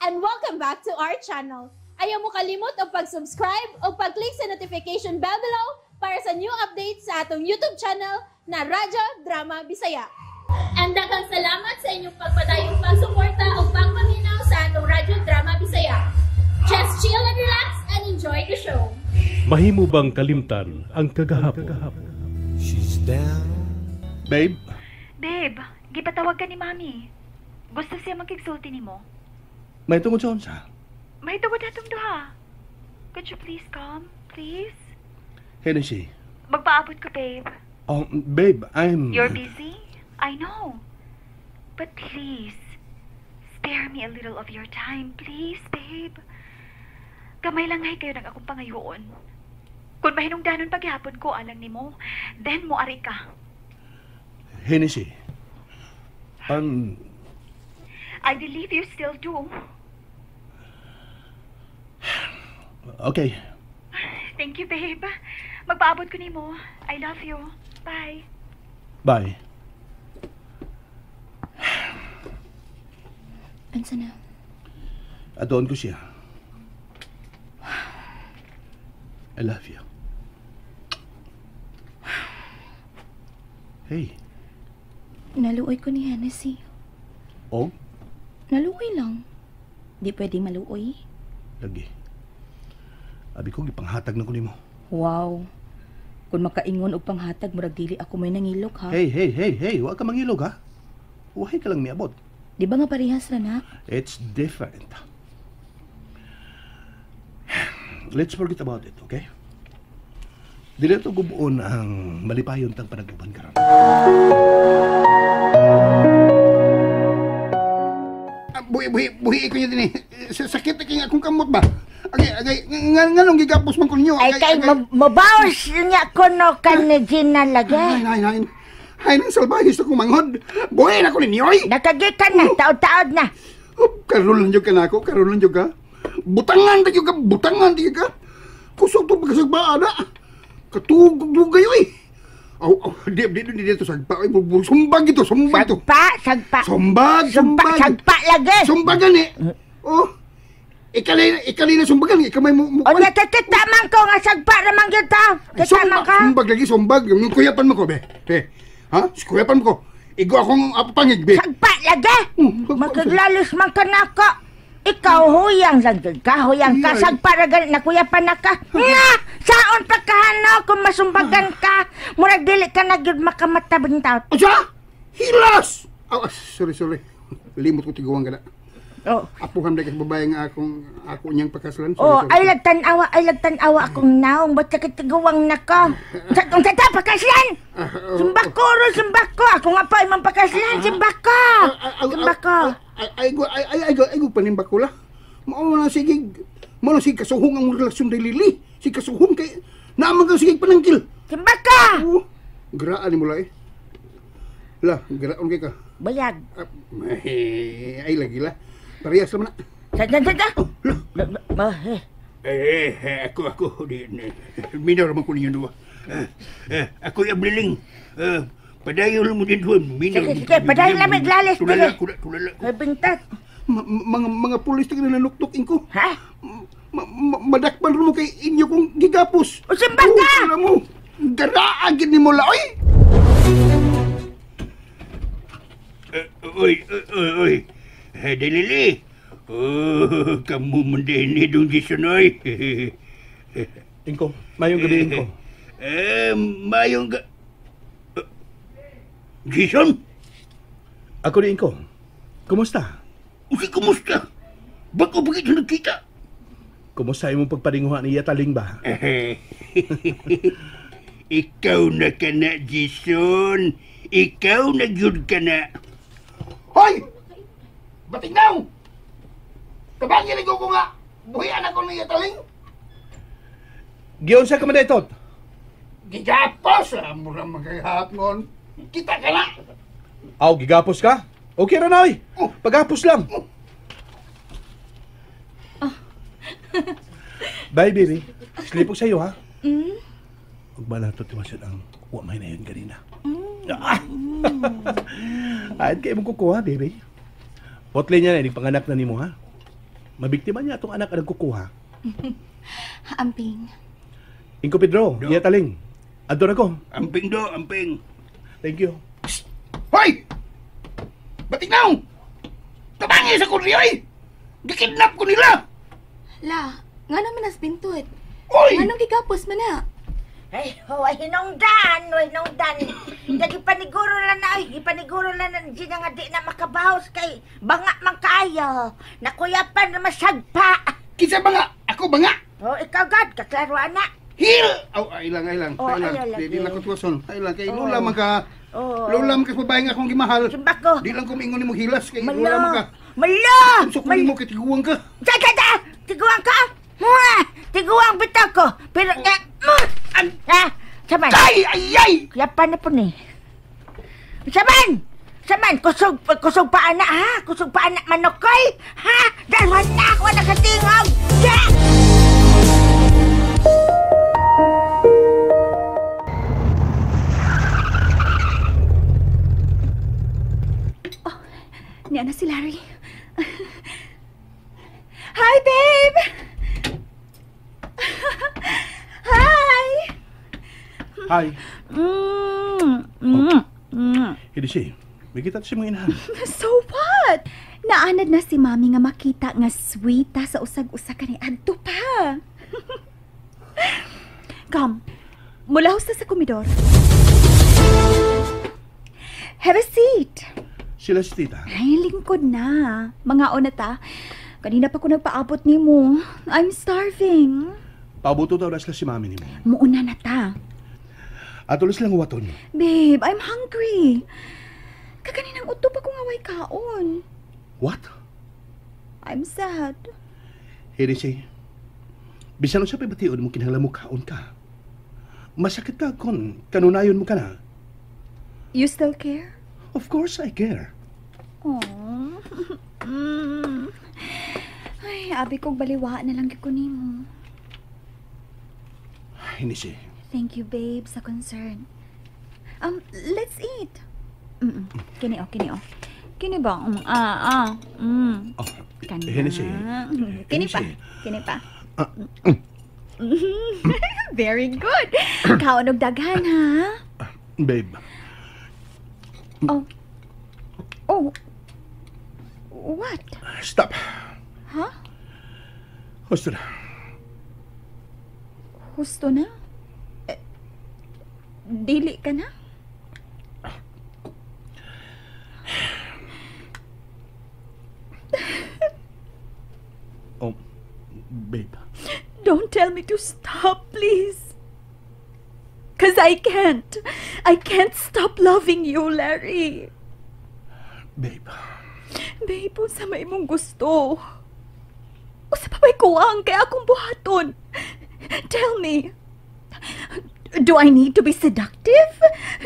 And welcome back to our channel. Ayaw mo kalimot og pag-subscribe o pag-click sa notification bell below para sa new updates sa atong YouTube channel na Radyo Drama Bisaya. And daghang salamat sa inyong pagpadayong pagsuporta o pagpaminaw sa atong Radyo Drama Bisaya. Just chill and relax and enjoy the show. Mahimo bang kalimtan ang kagahapon? She's down. Babe, Babe, gipatawag ka ni Mami. Gusto siya makigsulti nimo. May tungod sa unsa? May tungod atong duha. Could you please come, please? Hennessy. Magpaabot ko, babe. Oh, babe, I'm... You're busy? I know. But please, spare me a little of your time, please, babe. Gamay lang hay kayo ng akong pangayoon. Kung mahinungdanon paghapon ko alang nimo, then mo ari ka. Hennessy. I believe you still do. Okay. Thank you, babe. Magpaabot ko nimo. I love you. Bye. Bye. Ansa na? Adoon ko siya. I love you. Hey. Naluoy ko ni Hennessy. Oh? Naluoy lang. Di pwede maluoy. Lagi. Abi ko, gipanghatag na ko nimo. Wow. Kung makaingon og panghatag, murag dili ako may nangilok, ha? Hey, hey, hey, hey. Wa ka mangilog, ha? Uhay ka lang miabot. Di ba nga parehas ra na? It's different. Let's forget about it, okay? Dili to gubuon ang malipayon tang panag-uban karon. Buhi, buhi, buhi ko niyo din eh. Sakit na kaya akong kamot ba? Agay, agay, nganong gigapos man ko ninyo? Ay, kay mabawas niya ko no kan ni Gina lagi. Ay, ay, ay. Ay, nang salbahis akong manghod. Buhi na ko ninyo, ay! Nakagikan na, taod-taod na. Oh, karoon lang ka na ako, karoon lang ka. Butangan tayo ka, butangan tayo ka. Kusog to pagkasagbaan na. Katugog kayo eh. Aw, aw, di, di, di, dito sagpa. Ay, sumbag ito, sumbag ito. Sagpa, sagpa. Sumbag, sumbag. Sagpa lagi. Sumbagan eh. Oh, ikali na sumbagan. Ikamay mo. O, nakikita man ko nga sagpa ramang kita. Kita man ka. Sumbag lagi, sumbag. Kuyapan mo ko, be. Be. Ha? Kuyapan mo ko. Igo akong apapangig, be. Sagpa lagi. Makaglalos man ka na ako. Ikaw, huyang lang ka, huyang ka. Sagpa ra gani, nakuyapan na ka. Nga! Saon pa ka, no? Kung masumbagan ka, murag dili ka na gyud makamata bintaw. O siya? Hilas! Oh, sorry, sorry. Limot ko tiguan ka na. Oh. Apuhan na kasi babae nga akong, ako niyang pagkaslan. Sorry, oh, sorry. Ay lagtanawa akong naong. Ba't sakit tiguang na ka? Sa ta, pagkaslan! Simbako ro, simbako! Ako nga pa, imang pagkaslan, simbako! Simbako! Ay, ay, ay, ay, ay, panimbako la. Mao na sige, mao na sige kasuhong ang relasyon day Lili. Sige kasuhong kay, naamang ka sige panangkil. Simbako! Oh, garaan ni mo la eh. La, garaon kay ka. Bayag. Ay, lagi la. Parehas naman na. Sa, sa, sa! Eh, ako, minor man ko ninyo duwa. Ako yung bliling. Padayon mo din doon. Sige, sige, padayon lang maglalis. Tulala ko, tulala ko. Ay, bintat. Mga pulis na nanuktok ko. Ha? Madakpan mo kay inyo kong gigapos. O, simbak ka! Tulala mo. Garaagin ni mo la, oy! Oy, oy, oy. Delili. Oh, kamu mendini dong Jason, oy. Ingko, mayong gabi, Ingko. Mayong gabi. Jason? Ako ni Ingko. Kumusta? Usi, kumusta? Bago ba kita nagkita? Kumusta imong pagparinguha ni Yataling ba? Ikaw na ka na, Jason. Ikaw na gyud ka na. Hoy! Batignaw! Tabangin ko nga! Buhian ako ni Yataling! Giyon sa kamadatot! Gigapos! Mura magkahapon. Kita ka na! Aw, gigapos ka? Okay ra na, oy. Oh. Pagapos lang. Oh. Oh. Bye, baby. Slipok sa'yo, ha? Mm. Huwag ba nato tiwasan ang wamay na yun kanina? Mm. Ah! Ayun kayo mong kukuha, baby. Potle niya na, ining panganak na nimo, ha? Mabiktima niya atong anak ang nagkukuha. Amping. Ingko Pedro, iya taling. Adto na ko. Amping do, amping. Thank you. Psst! Hoy! Batignaw! Tabangi sa kudli, oy! Gikidnap ko nila! La, nga naman as bintot. Oy! Anong gigapos man na? Ay, way hinungdan, way hinungdan. Gipaniguro lang na, ay, gipaniguro lang na, di na nga di na makabawas kay banga man kaayo. Nakuyapan na masagpa. Kinsa banga? Ako banga? Oh, ikaw gad, kaklaro ana. Hil! Aw, ay lang, ay lang. Oh, ay lang. ayaw lang, Di, di lang eh. ko tuwason. Ay lang, kay Oh. lula man ka. Oh. Lula man ka sa babae nga akong gimahal. Simba ko. Di lang ko mingon nimo hilas kay lula man ka. Malo! Unsa ko nimo kay tiguang ka? Ta, ta, ta! Tiguang ka? Mua! Tiguang bitaw ko. Pero, ah, saman. Ay, ay, ay! Yapan na po ni. Saman! Saman, kusog, kusog pa anak, ha? Kusog pa anak manokoy, ha? Dahil na ako nakatingog! Ya! Oh, niya na si Larry. Hi, babe! Hi! Hi. Mm, mm. Hindi siya. May kita siya mga inahan. So what? Naanad na si Mami nga makita nga sweet ta sa usag-usa kani adto pa. Come. Mulahos ta sa komedor. Have a seat. Sila si tita. Ay, lingkod na. Mga na ta. Kanina pa ko nagpaabot nimo. I'm starving. Pabuto daw na sila si Mami nimo. Muuna na ta. Ato silang huwaton. Babe, I'm hungry. Kaganinang uto pa kong away kaon. What? I'm sad. Hennessy, bisan unsa pa'y bation mo kinahanglan mo kaon ka. Masakit ka kon kanunayon mo ka na. You still care? Of course I care. Aww. Mm. Ay, abi kong baliwaan na lang gyud ko nimo. Hennessy. Thank you, babe, sa concern. Let's eat. Kini oh, kini oh. Kini ba? Oh, Kana. Hennessy. Kini pa. Hennessy. Kini pa. Very good. Kaon og daghan ha. Babe. Oh. Oh. What? Stop. Huh? Husto na. Husto na? Eh, dili ka na? Oh, babe. Don't tell me to stop, please. 'Cause I can't. I can't stop loving you, Larry. Babe. Babe, unsa may imong gusto? Usa pa may kuwang kay akong buhaton? Tell me. Do I need to be seductive?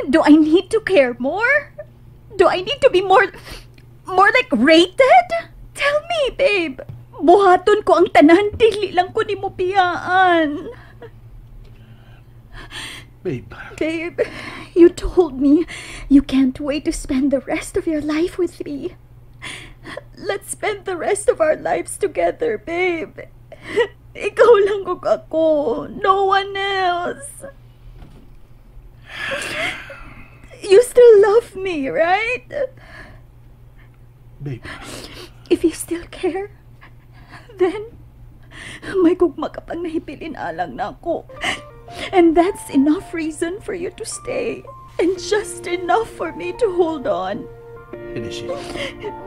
Do I need to care more? Do I need to be more like rated? Tell me, babe. Buhaton ko ang tanan, dili lang ko nimo piyaan. Babe. Babe, you told me you can't wait to spend the rest of your life with me. Let's spend the rest of our lives together, babe. Ikaw lang ug ako. No one else. You still love me, right? Babe. If you still care, then may gugma ka pang nahibilin alang nako. And that's enough reason for you to stay. And just enough for me to hold on. Hennessy.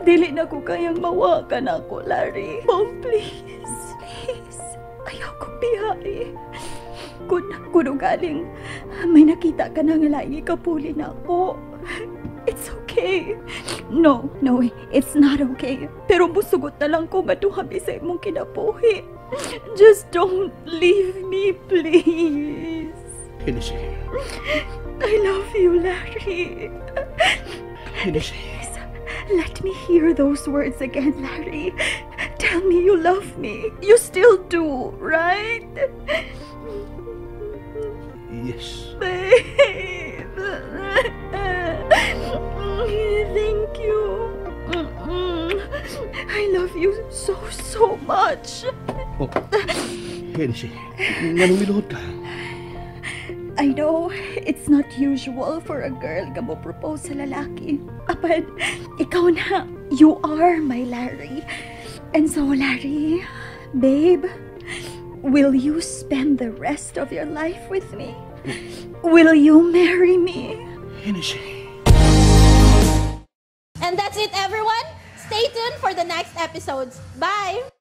Dili na ko kayang mawakan ako, Larry. Oh, please, please. Ayaw kong biyai. Kung galing, may nakita ka na nga laing ikapuli na ako. It's okay. No, it's not okay. Pero musugot na lang ko nga duhami sa imong kinabuhi. Just don't leave me, please. Hennessy. I love you, Larry. Hennessy. Please, let me hear those words again, Larry. Tell me you love me. You still do, right? Yes. Babe. Thank you. I love you so, so much. Oh, Hennessy, nganong miluhod ka? I know it's not usual for a girl nga mo propose sa lalaki. Apan, ikaw na, you are my Larry. And so, Larry, babe, will you spend the rest of your life with me? Will you marry me? Hennessy. And that's it, everyone. Stay tuned for the next episodes. Bye!